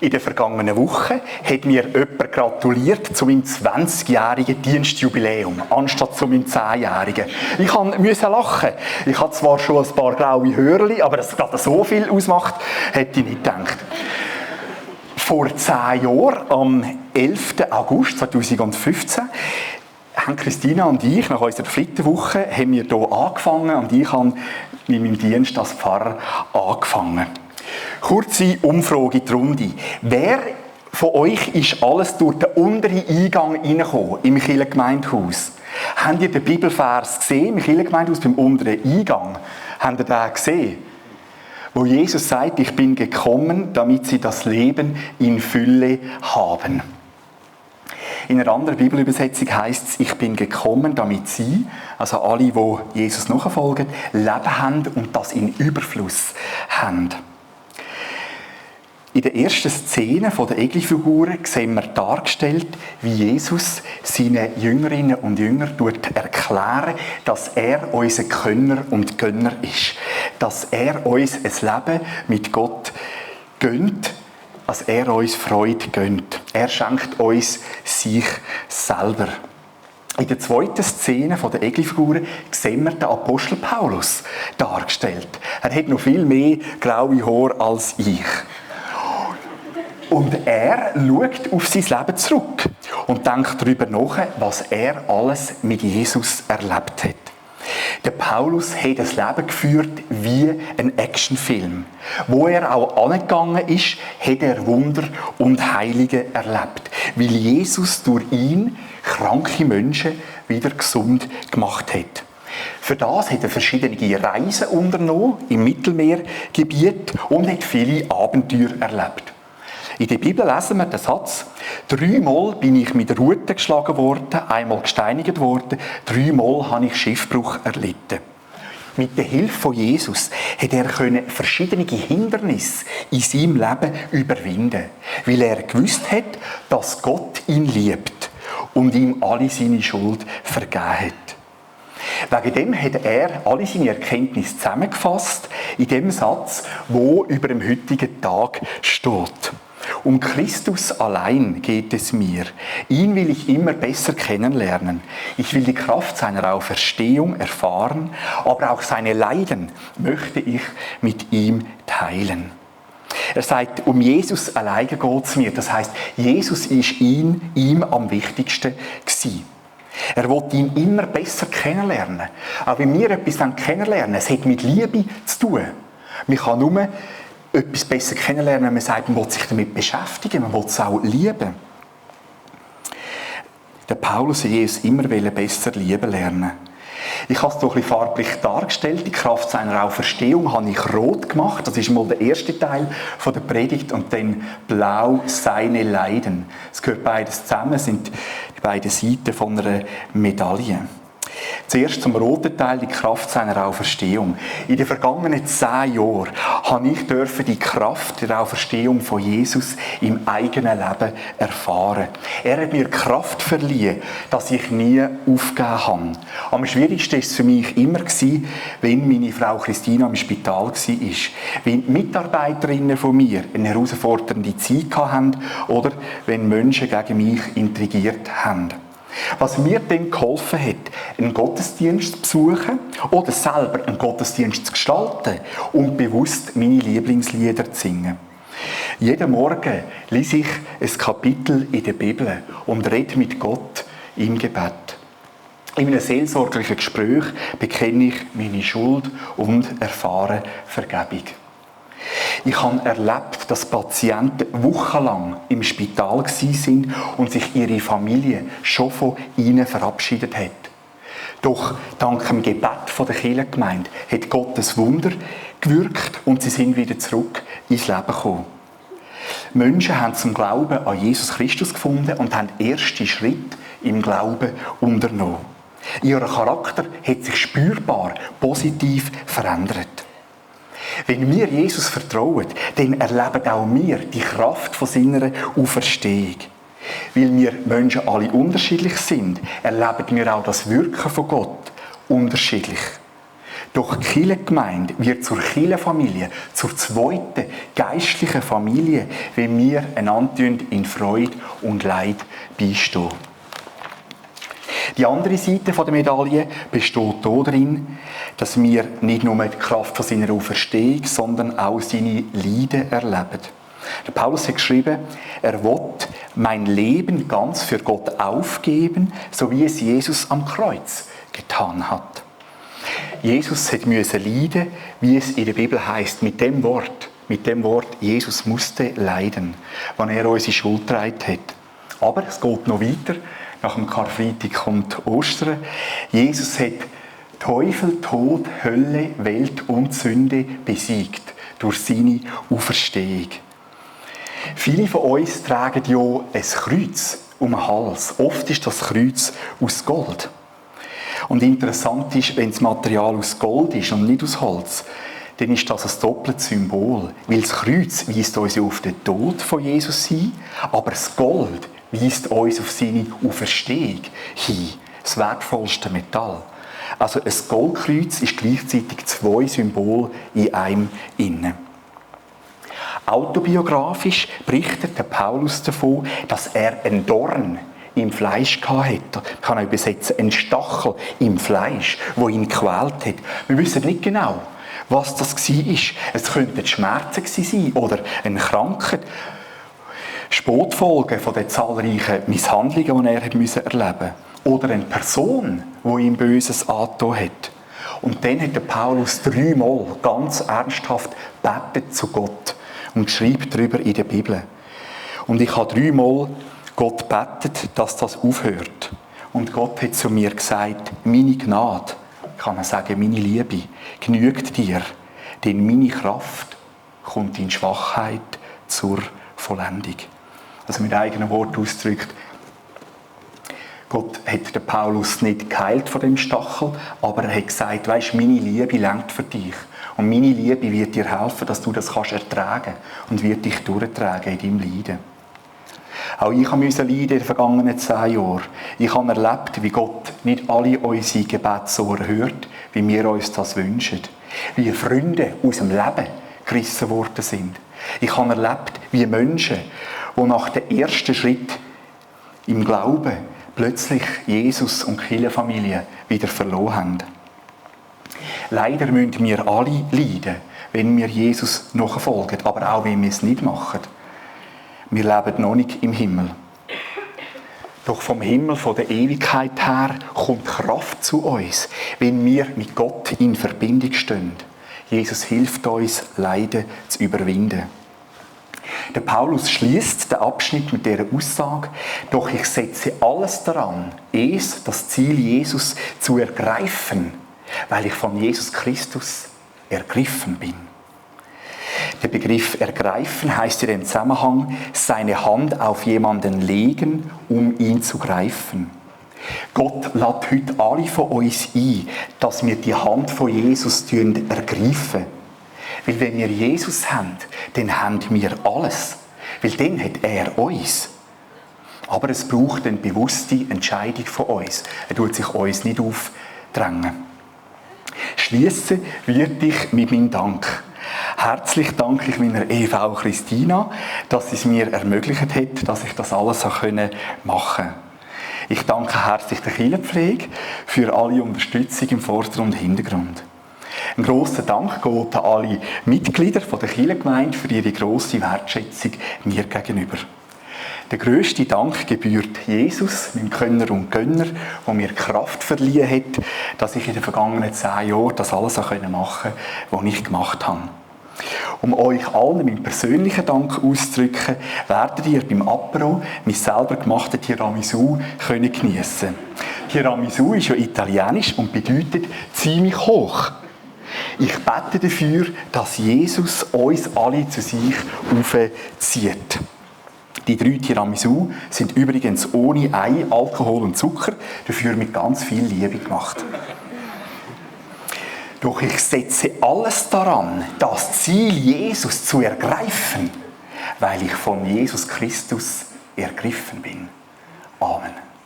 In der vergangenen Woche hat mir jemand gratuliert zu meinem 20-jährigen Dienstjubiläum, anstatt zu meinem 10-jährigen. Ich musste lachen. Ich hatte zwar schon ein paar graue Hörli, aber dass es gerade so viel ausmacht, hätte ich nicht gedacht. Vor 10 Jahren, am 11. August 2015, haben Christina und ich nach unserer Flitterwoche haben wir hier angefangen und ich habe mit meinem Dienst als Pfarrer angefangen. Kurze Umfrage in die Runde. Wer von euch ist alles durch den unteren Eingang reingekommen, im Kirchengemeindehaus? Habt ihr den Bibelvers gesehen, im Kirchengemeindehaus, beim unteren Eingang? Habt ihr den gesehen? Wo Jesus sagt, ich bin gekommen, damit sie das Leben in Fülle haben. In einer anderen Bibelübersetzung heisst es, ich bin gekommen, damit sie, also alle, die Jesus nachfolgen, Leben haben und das in Überfluss haben. In der ersten Szene der Egli-Figuren sehen wir dargestellt, wie Jesus seinen Jüngerinnen und Jüngern erklärt, dass er unser Könner und Gönner ist. Dass er uns ein Leben mit Gott gönnt, dass er uns Freude gönnt. Er schenkt uns sich selber. In der zweiten Szene der Egli-Figuren sehen wir den Apostel Paulus dargestellt. Er hat noch viel mehr graue Haare als ich. Und er schaut auf sein Leben zurück und denkt darüber nach, was er alles mit Jesus erlebt hat. Der Paulus hat ein Leben geführt wie ein Actionfilm. Wo er auch angegangen ist, hat er Wunder und Heilige erlebt, weil Jesus durch ihn kranke Menschen wieder gesund gemacht hat. Für das hat er verschiedene Reisen unternommen im Mittelmeergebiet und hat viele Abenteuer erlebt. In der Bibel lesen wir den Satz, 3-mal bin ich mit Ruten geschlagen worden, einmal gesteinigt worden, 3-mal habe ich Schiffbruch erlitten. Mit der Hilfe von Jesus hat er verschiedene Hindernisse in seinem Leben überwinden, weil er gewusst hat, dass Gott ihn liebt und ihm alle seine Schuld vergeben hat. Wegen dem hat er alle seine Erkenntnisse zusammengefasst in dem Satz, wo über dem heutigen Tag steht. Um Christus allein geht es mir. Ihn will ich immer besser kennenlernen. Ich will die Kraft seiner Auferstehung erfahren, aber auch seine Leiden möchte ich mit ihm teilen. Er sagt, um Jesus allein geht es mir. Das heisst, Jesus ist ihm am wichtigsten gewesen. Er wollte ihn immer besser kennenlernen. Auch wenn wir etwas kennenlernen, es hat mit Liebe zu tun. Man kann nur etwas besser kennenlernen, wenn man sagt, man will sich damit beschäftigen, man will es auch lieben. Der Paulus hat Jesus immer besser lieben lernen. Ich habe es hier ein bisschen farblich dargestellt. Die Kraft seiner Auferstehung habe ich rot gemacht. Das ist mal der erste Teil der Predigt. Und dann blau seine Leiden. Es gehört beides zusammen, sind die beiden Seiten von einer Medaille. Zuerst zum roten Teil, die Kraft seiner Auferstehung. In den vergangenen 10 Jahren durfte ich die Kraft der Auferstehung von Jesus im eigenen Leben erfahren. Er hat mir Kraft verliehen, dass ich nie aufgegeben habe. Am schwierigsten war es für mich immer, wenn meine Frau Christina im Spital war. Wenn die Mitarbeiterinnen von mir eine herausfordernde Zeit hatten oder wenn Menschen gegen mich intrigiert haben. Was mir dann geholfen hat, einen Gottesdienst zu besuchen oder selber einen Gottesdienst zu gestalten und bewusst meine Lieblingslieder zu singen. Jeden Morgen lese ich ein Kapitel in der Bibel und rede mit Gott im Gebet. In einem seelsorglichen Gespräch bekenne ich meine Schuld und erfahre Vergebung. Ich habe erlebt, dass Patienten wochenlang im Spital waren und sich ihre Familie schon von ihnen verabschiedet hat. Doch dank dem Gebet der Kirchengemeinde hat Gottes Wunder gewirkt und sie sind wieder zurück ins Leben gekommen. Menschen haben zum Glauben an Jesus Christus gefunden und haben erste Schritte im Glauben unternommen. Ihr Charakter hat sich spürbar positiv verändert. Wenn wir Jesus vertrauen, dann erleben auch wir die Kraft von seiner Auferstehung. Weil wir Menschen alle unterschiedlich sind, erleben wir auch das Wirken von Gott unterschiedlich. Doch die Kirchengemeinde wird zur Kirchenfamilie, zur zweiten geistlichen Familie, wenn wir einander in Freude und Leid beistehen. Die andere Seite der Medaille besteht darin, dass wir nicht nur die Kraft von seiner Auferstehung, sondern auch seine Leiden erleben. Der Paulus hat geschrieben, er will mein Leben ganz für Gott aufgeben, so wie es Jesus am Kreuz getan hat. Jesus musste leiden, wie es in der Bibel heißt, mit dem Wort, Jesus musste leiden, wenn er unsere Schuld getragen hat. Aber es geht noch weiter. Nach dem Karfreitag kommt Ostern. Jesus hat Teufel, Tod, Hölle, Welt und Sünde besiegt durch seine Auferstehung. Viele von uns tragen ja ein Kreuz um den Hals. Oft ist das Kreuz aus Gold. Und interessant ist, wenn das Material aus Gold ist und nicht aus Holz, dann ist das ein doppeltes Symbol. Weil das Kreuz weist uns auf den Tod von Jesus hin, aber das Gold weist uns auf seine Auferstehung hin. Das wertvollste Metall. Also ein Goldkreuz ist gleichzeitig zwei Symbole in einem inne. Autobiografisch berichtet der Paulus davon, dass er einen Dorn im Fleisch hatte. Ich kann auch übersetzen, einen Stachel im Fleisch, der ihn gequält hat. Wir wissen nicht genau, was das war. Es könnten Schmerzen sein oder eine Krankheit. Spotfolgen von den zahlreichen Misshandlungen, die er erleben musste. Oder eine Person, die ihm Böses angetan hat. Und dann hat der Paulus 3-mal ganz ernsthaft betet zu Gott und schreibt darüber in der Bibel. Und ich habe 3-mal Gott betet, dass das aufhört. Und Gott hat zu mir gesagt, meine Gnade, kann man sagen, meine Liebe, genügt dir, denn meine Kraft kommt in Schwachheit zur Vollendung. Also mit eigenen Worten ausgedrückt, Gott hat den Paulus nicht geheilt von dem Stachel, aber er hat gesagt, weisst, meine Liebe reicht für dich. Und meine Liebe wird dir helfen, dass du das kannst ertragen und wird dich durchtragen in deinem Leiden. Auch ich musste leiden in den vergangenen 10 Jahren. Ich habe erlebt, wie Gott nicht alle unsere Gebetsohren hört, wie wir uns das wünschen. Wie Freunde aus dem Leben gerissen worden sind. Ich habe erlebt, wie Menschen, die nach dem ersten Schritt im Glauben plötzlich Jesus und die Kirchenfamilie wieder verloren haben. Leider müssen wir alle leiden, wenn wir Jesus nachfolgen, aber auch wenn wir es nicht machen. Wir leben noch nicht im Himmel. Doch vom Himmel, von der Ewigkeit her, kommt Kraft zu uns, wenn wir mit Gott in Verbindung stehen. Jesus hilft uns, Leiden zu überwinden. Der Paulus schließt den Abschnitt mit dieser Aussage, doch ich setze alles daran, das Ziel Jesus zu ergreifen, weil ich von Jesus Christus ergriffen bin. Der Begriff ergreifen heißt in dem Zusammenhang, seine Hand auf jemanden legen, um ihn zu greifen. Gott lädt heute alle von uns ein, dass wir die Hand von Jesus ergreifen. Weil wenn wir Jesus haben, dann haben wir alles. Weil dann hat er uns. Aber es braucht eine bewusste Entscheidung von uns. Er tut sich uns nicht aufdrängen. Schliessen werde ich mit meinem Dank. Herzlich danke ich meiner Ehefrau Christina, dass sie es mir ermöglicht hat, dass ich das alles machen konnte. Ich danke herzlich der Kirchenpflege für alle Unterstützung im Vordergrund und Hintergrund. Ein grosser Dank geht an alle Mitglieder der Kirchengemeinde für ihre grosse Wertschätzung mir gegenüber. Der grösste Dank gebührt Jesus, meinem Könner und Gönner, der mir Kraft verliehen hat, dass ich in den vergangenen 10 Jahren das alles machen konnte, was ich gemacht habe. Um euch allen meinen persönlichen Dank auszudrücken, werdet ihr beim Apero mein selber gemachten Tiramisu geniessen können. Tiramisu ist ja italienisch und bedeutet ziemlich hoch. Ich bete dafür, dass Jesus uns alle zu sich aufzieht. Die 3 Tiramisu sind übrigens ohne Ei, Alkohol und Zucker, dafür mit ganz viel Liebe gemacht. Doch ich setze alles daran, das Ziel Jesus zu ergreifen, weil ich von Jesus Christus ergriffen bin. Amen.